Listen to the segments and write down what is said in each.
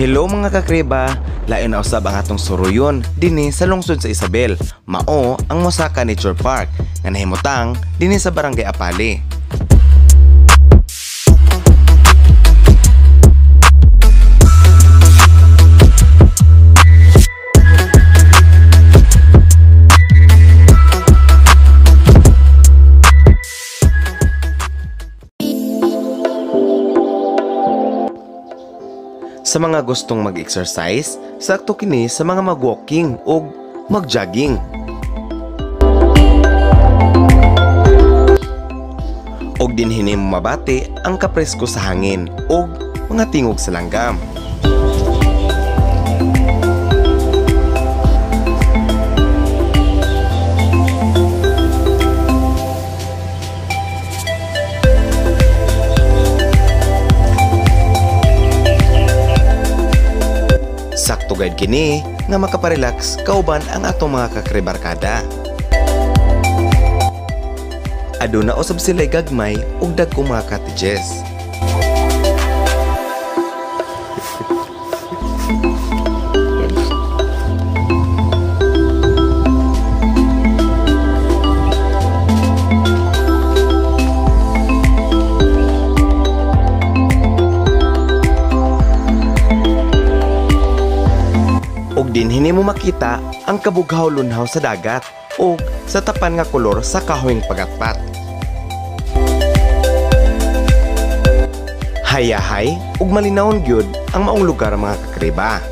Hello mga kakriba, lain na usab ang atong suruyon dinhi sa lungsod sa Isabel. Mao ang Mosaka Nature Park nga nahimutang dinhi sa Barangay Apali. Sa mga gustong mag-exercise, sakto kini sa mga mag-walking o mag-jogging. Og dinhi nimo mabati ang kapresko sa hangin og mga tingog sa langgam. Sakto gayud kini nga makaparelax kauban ang atong mga kakribarkada. Aduna usab sila'y gagmay ug dagkong mga cottages. Ug dinhi nimo makita ang kabughaw-lunhaw sa dagat ug sa tapan nga kolor sa kahoyng pagatpat. Hayahay ug malinawon gyud ang maong lugar mga kakriba.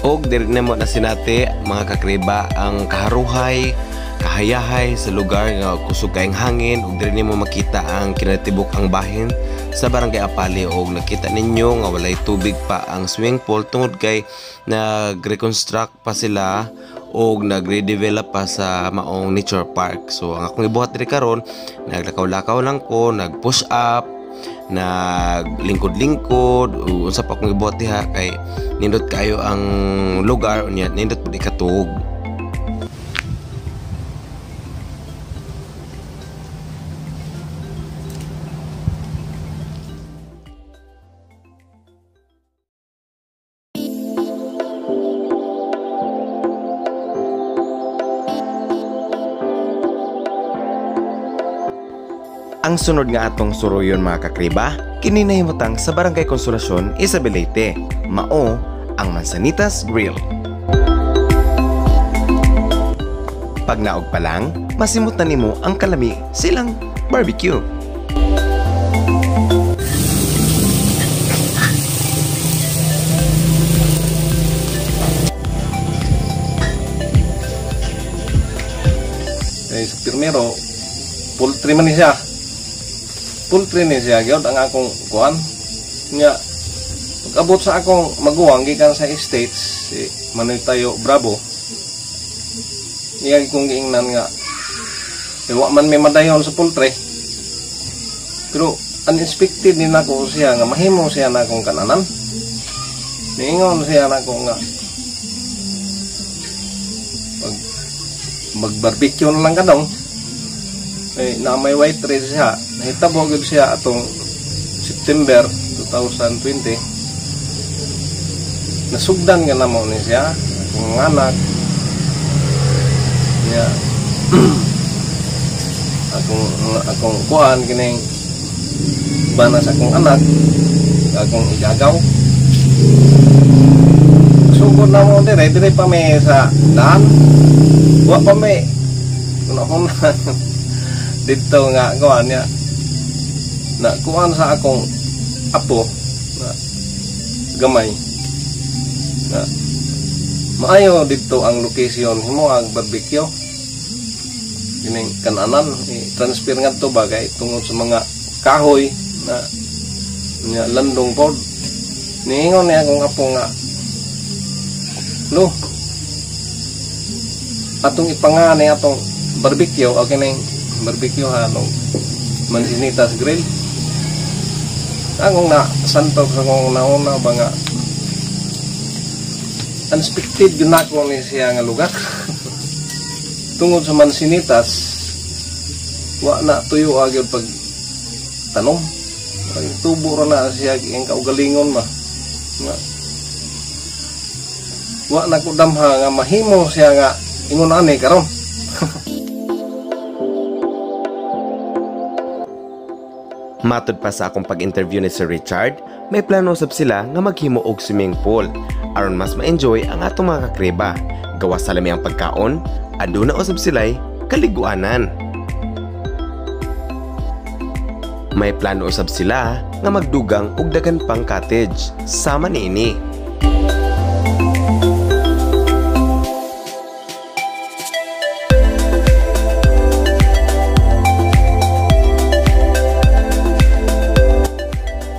Og diri namo na sinati mga kakriba ang kaharuhay, kahayahay sa lugar nga kusog kaayong hangin ug diri nimo makita ang kinatibuk ang bahin sa Barangay Apali og nakita ninyo nga walay tubig pa ang swimming pool tungod kay nag-reconstruct pa sila og nag-redevelop pa sa maong nature park. So ang akong ibuhat diri karon, naglakaw-lakaw lang ko, nag-push up, naglingkod-lingkod, unsa pa akong ibuhat diha kay nindot kayo ang lugar unya nindot pud ikatuog. Ang sunod nga atong suruyon mga kakriba, kini nahimutang sa Barangay Consolacion, Isabel, Leyte. Mao ang Manzanitas Grill. Pag naog pa lang, masimot na nimo ang kalami silang barbecue. Sa primero, poultry man ni siya. Poultry ni siya gyud ang akong kuan. Nya pag-abot sa akong maguwang gikan sa States, si Manuel Tayo Bravo. Niya kong giingnan nga wa man may madayon sa poultry. Pero unexpected ni nako siya nga mahimo siya na akong kananan. Niingon siya nako nga pag mag-barbecue na lang kadong. Na may white rice siya. Nahitabo gyud siya atong September 2020. Nasugdan nga namo ni siya akong anak. Niya akong kuan kining bana sa akong anak, akong igagaw. Sugod na mo dire pa mi sa daan. Wa pa mi kuna dito nga kuan niya na kuan sa akong apo na gamay na maayo dito ang location himo ang barbecue kining kananan i-transfer ngadto ba kay tungod sa mga kahoy na nya landong pod. Niingon niya akong apo nga lo atong ipangani atong barbecue o kining barbecue ha no Manzanitas Grill. Akong na santok sa akong nauna ba nga unexpected yun ako ni siya nga lugar. Tungod sa Mansinitas, wa na tuyo agad pag tanom. Ay, tubo ra na siya ang kaugalingon ba. Nga wa na ko damha nga mahimo siya nga ingon ani karon. Matod pa sa akong pag-interview ni Sir Richard, may plano usab sila nga maghimo og swimming pool aron mas ma-enjoy ang atong mga kakreba. Gawas sa lami ang pagkaon, aduna usab sila'y kaliguanan. May plano usab sila nga magdugang og daghan pang cottage sama niini.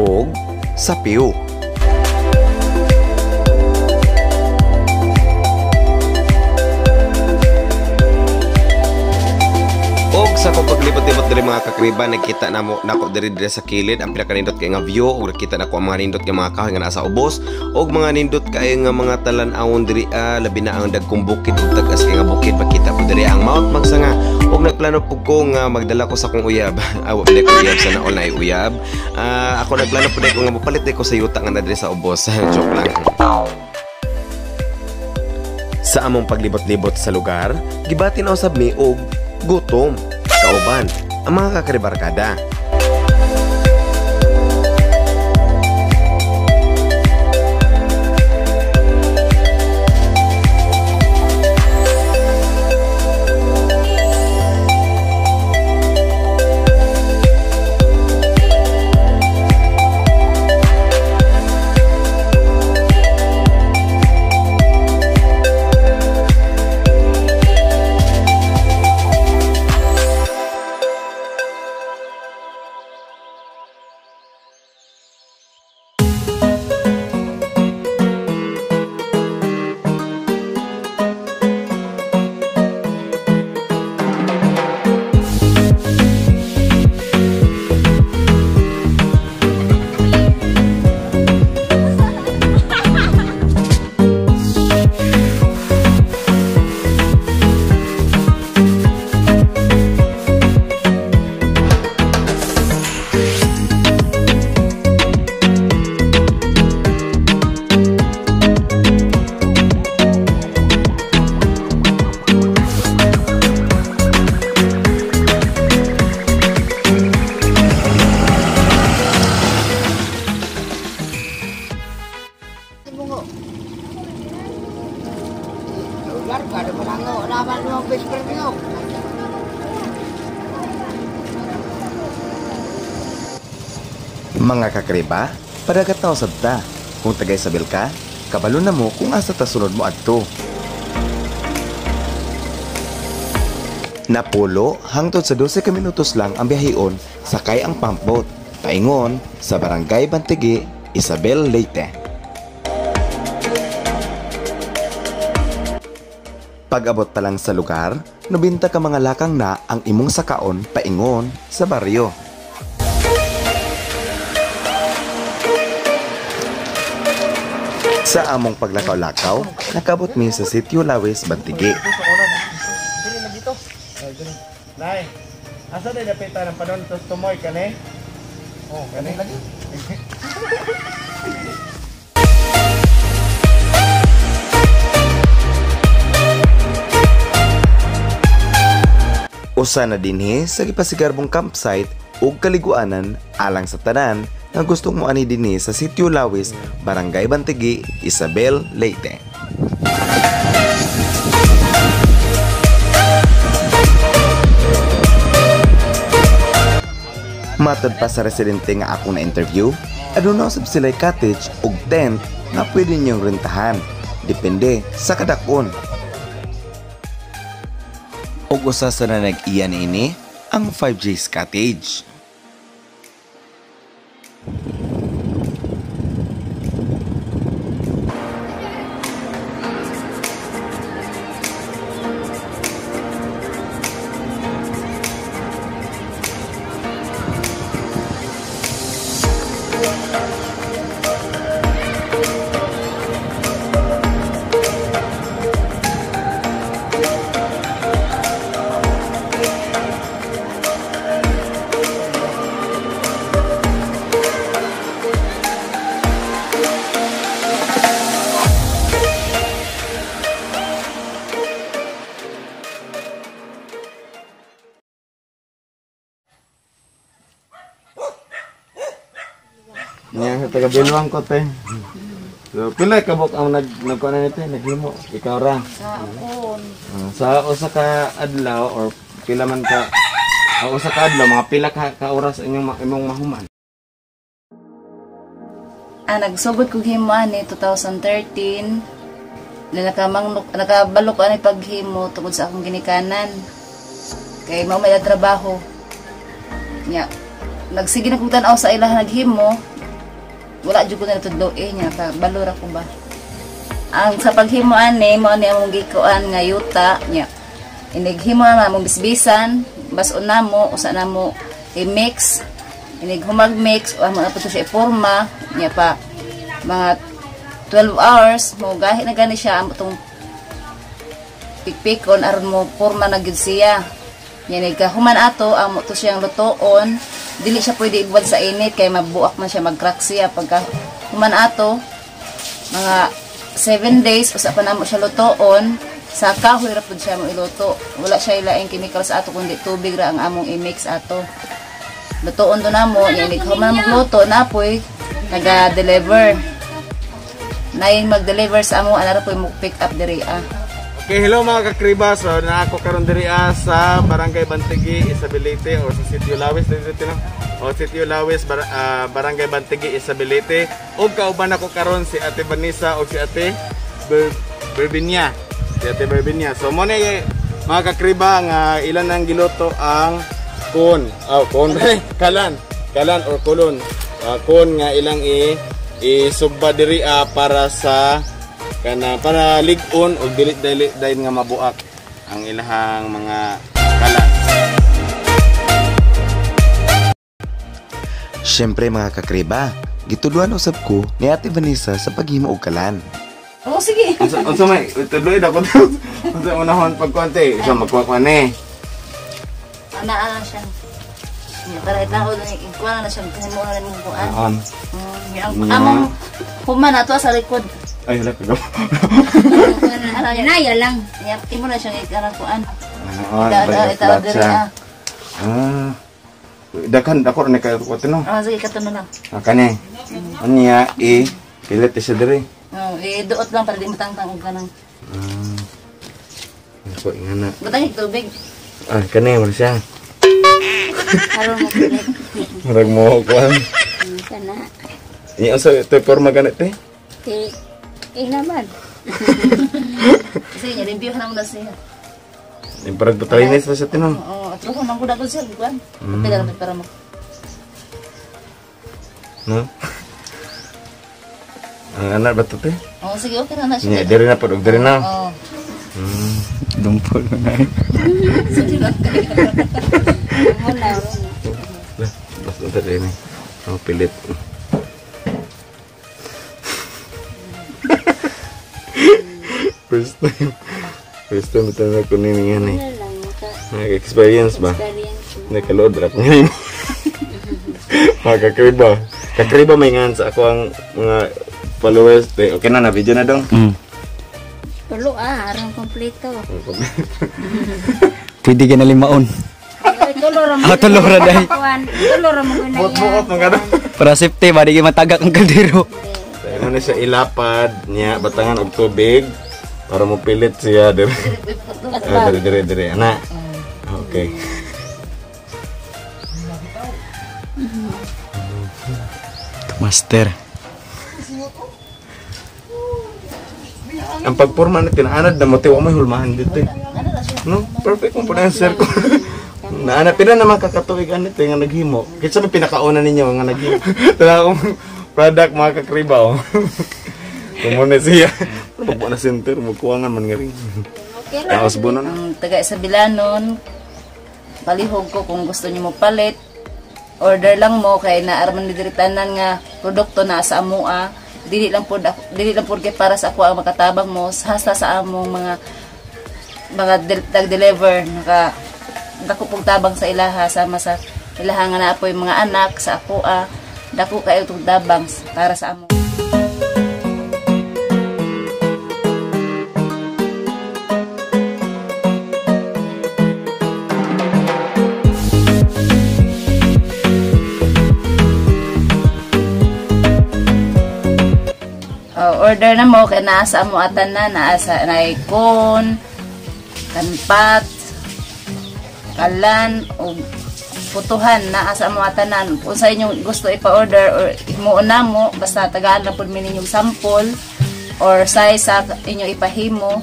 Og sa Piu. Og sa akong paglibot-libot diri mga kakriba, nagkita namo nako diri diri sa kilid ang pinakanindot kay nga view, ug nakita nako ang mga nindot kay mga kahoy nga naa sa ubos og mga nindot kay nga mga talan-awon diri, labi na ang dagkong bukid ug tag-as kay nga bukid, makita po diri ang Mount Magsanga. Og nagplano pud ko nga magdala ko sa akong uyab. Awa pud ko uyab sa naol na uyab. Ako nagplano pud ko nga mopalit ko sa yuta nga na diri sa ubos. Joke lang. Sa among paglibot-libot sa lugar, gibati na usab mi og gutom kauban ang mga kakribarkada. Mga kakriba, padagat na usab ta. Kung taga Isabel ka, kabalo na mo kung asa ta sunod mo adto. Napulo, hangtod sa 12 ka minutos lang ang biyaheon sakay ang pumpboat. Paingon sa Barangay Bantigue, Isabel, Leyte. Pag-abot pa lang sa lugar, 90 ka mga lakang na ang imong sakaon paingon sa baryo. Sa among paglakaw-lakaw, nakabot mi sa Sitio Lawis, Bantigue. Nay, asa day dapitan ang panon tos tumoy kani? Oh, kani lagi. Usa na dinhi sa gipasigarbong campsite ug kaliguanan alang sa tanan nga gustong moani dinhi sa Sitio Lawis, Barangay Bantigue, Isabel, Leyte. Matod pa sa residente nga akong na-interview, aduna usab sila'y cottage ug tent nga pwede ninyong rentahan, depende sa kadakon. Ug usa sa nanag-iya niini ang 5J's Cottage. Niya sa taga Bilwang ko te. So pila ka buk ang nagkuan na nito, naghimo ikaw ra. Sa akon. Sa usa ka adlaw or pila man ka usa ka adlaw mga pila ka oras inyong imong mahuman. Nagsugod kog himo ani 2013. Nakabalo ko ani paghimo tungod sa akong ginikanan. Kay mao may trabaho. Nya nagsige na kog tan-aw sa ilaha naghimo. Wala jud ko na natudlo eh nya kabalo ra ko ba. Ang sa paghimo ani mao ni among gikuan nga yuta nya. Inighimo na among bisbisan, bas-on namo, usa namo i-mix. Inig humag mix o amo na pud siya iporma nya pa mga 12 hours mo gahi na gani siya amo tong pikpikon aron mo porma na gyud siya. Nya nigkahuman ato amo to siyang lutoon. Dili siya pwede ibuwad sa init kay mabuak man siya, mag-crack siya. Pagka human ato mga 7 days usa pa namo siya lutoon. Sa kahoy ra pud siya mo iluto. Wala siya ilaing chemical sa ato kundi tubig ra ang among i-mix ato. Lutoon do namo nya nighuman magluto napoy naga-deliver. Nay mag-deliver sa amo ana ra poy mo pick up diri ah. Okay, hello mga kakriba. So na ako karon diri sa Barangay Bantigi, Isabelite or sa Sitio Lawis dito no. O Sitio Lawis, Barangay Bantigi, Isabelite. Og kauban ako karon si Ate Vanessa og si Ate Berbinia. Si Ate Berbinia. So mo ni mga kakriba nga ilan ang giluto ang kon. Oh, kon. Kalan. Kalan or kulon. Kon nga ilang isugba diri para sa kana para lig-on og dili dili dayon nga mabuak ang ilahang mga kalan. Siyempre mga kakriba, gitudluan usab ko ni Ate Vanessa sa paghimo og kalan. Oh, sige. Unsa may tudloy dako. Unsa unahon pagkuan te? Isa magkuha ni. Ana siya. Para itaw ni ikuan na siya himo na nimo kuan. Among human ato sa likod. Ay, wala ka. Naya lang. Imo na siyang ikarang kuan. Itaw diri ah. Dakan dako ni kay kuan no. Sige kato na lang. Kani. Unya i pilit siya diri. Oh, iduot lang para di matangtang og kanang. Ako ingana. Butang tubig. Kani mo siya. Aron mo pilit. Murag mo kuan. Kana. Iya unsa ito porma ganit te? Ti inaman. Sige, review na mo na siya. Yung parang patrainis na siya tinong. Oo, at ruko man gud siya kuan. Pila ra para mo. No? Ang anak ba to te? Oo, sige, okay na na siya. Nya diri na pud og diri na. Oo. Dumpol na. Sige lang. Muna. Basta diri ni. Oh, pilit. First time ito na kunin nga ni. Nag-experience ba? Nakalood ra ko ngayon. Mga kakriba. Kakriba may ngan sa ako ang mga followers. Okay na, na-video na dong. Tulo aron kompleto. Pwede ka na limaon. Tulo ra mo. Tulo ra dai. Tulo ra mo na. Buot-buot mga ano. Para safety ba di kay matagak ang kaldero. Ano na siya ilapad niya batangan og tubig para mo pilit siya dire. Dire dire dire ana. Okay. Master. Ang pagporma na tinaanad na mo te wa may hulmahan dito. No, perfect mo po na sir ko. Naana pila naman kakatuig ani te nga naghimo. Kinsa may pinakauna ninyo nga naghimo? Tala akong product mga kakriba oh. Kumuna siya. Ano na center magkuha nga man nga rin. Okay ra. Taos buno na. Ang taga Isabilanon, palihog ko kung gusto niyo mo palit. Order lang mo kay naarman ni diri tanan nga produkto na sa amoa. Dili lang pud kay para sa ako ang makatabang mo, hasta sa among mga nag-deliver naka dako pong tabang sa ilaha, sama sa ilaha nga naa poy mga anak sa akoa, dako kayo tong tabang para sa amo. Order na mo kay naa sa amo atan na naa sa naay cone, kanpat, kalan o putuhan naa sa amo atanan. Kung sa inyong gusto ipa-order or himuon na mo, basta tagaan lang pud mi ninyong sample or size sa inyong ipahimo,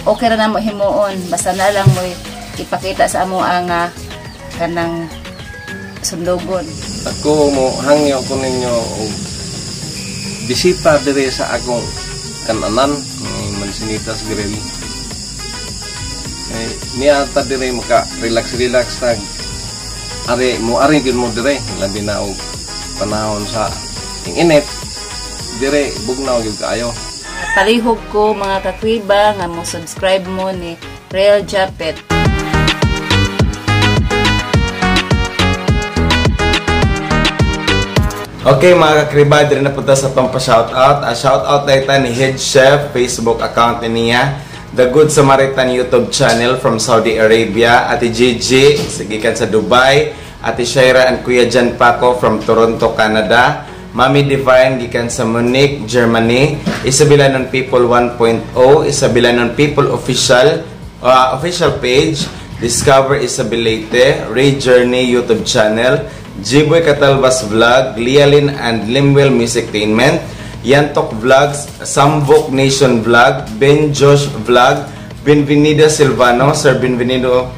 okay ra na mo himuon, basta na lang mo ipakita sa amo ang kanang sundugon. Ako mo hangyo ko ninyo og bisita dire sa akong kananan ng Mansinitas Grill. Eh, niya ta dire maka relax relax tag ari mo ari gyud mo dire, labi na og panahon sa init dire bugnaw gyud kaayo. Palihog ko mga kakriba nga mo subscribe mo ni Real Japet. Okay mga kakriba, dire na punta sa atong pa-shoutout. Shoutout na ita ni Head Chef, Facebook account niya, The Good Samaritan YouTube channel from Saudi Arabia, Ate Gigi, gikan sa Dubai, Ate Shaira and Kuya Jan Paco from Toronto, Canada, Mami Divine gikan sa Munich, Germany, Isabelanon People 1.0, Isabelanon People Official, official page, Discover Isabelate, Ray Journey YouTube channel, G-Boy Catalbas Vlog, Lialin and Limwell Musictainment, Yantok Vlogs, Samvok Nation Vlog, Ben Josh Vlog, Benvenido Silvano, Sir Benvenido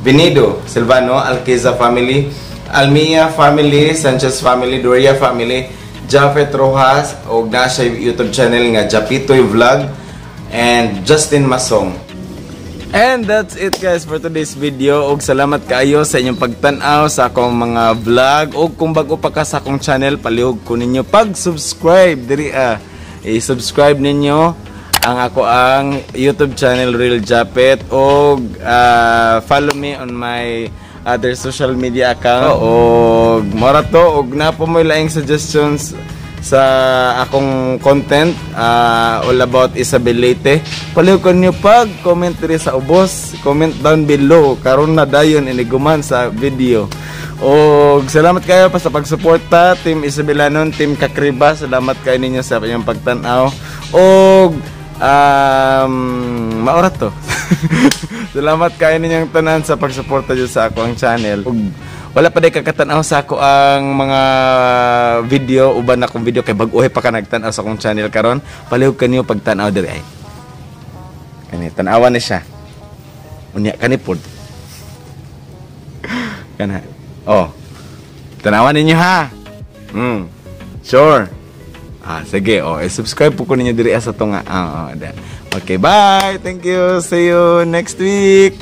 Venido Silvano, Alqueza Family, Almia Family, Sanchez Family, Doria Family, Jafet Rojas, og na siya YouTube channel nga Japitoy Vlog, and Justin Masong. And that's it guys for today's video. Og salamat kaayo sa inyong pagtan-aw sa akong mga vlog. Og kung bago pa ka sa akong channel, palihog ko ninyo pag-subscribe diri ah. I-subscribe ninyo ang ako ang YouTube channel Real Japet, og follow me on my other social media account. Og mora to, og na po mo laing suggestions sa akong content all about Isabelete. Palihog ko ninyo pag-comment diri sa ubos, comment down below karon na dayon iniguman sa video. Og salamat kayo pa sa pagsuporta, Team Isabelanon, Team Kakriba, salamat kayo ninyo sa inyong pagtan-aw. Og maorat to. Salamat kayo ninyong tanan sa pagsuporta dyan sa ako ang channel. Ug wala pa day kakatan-aw sa ako ang mga video, uban akong video kay bag-ohay pa ka nagtan-aw sa akong channel karon. Palihog kanyo pagtan-aw diri ay. Kani tan-awan ni siya. Unya kani pod. Kana. Oh. Tan-awan ninyo ha. Sure. Ah, sige, oh, i-subscribe po ko ninyo diri sa tunga. Ah, oh, okay, bye. Thank you. See you next week.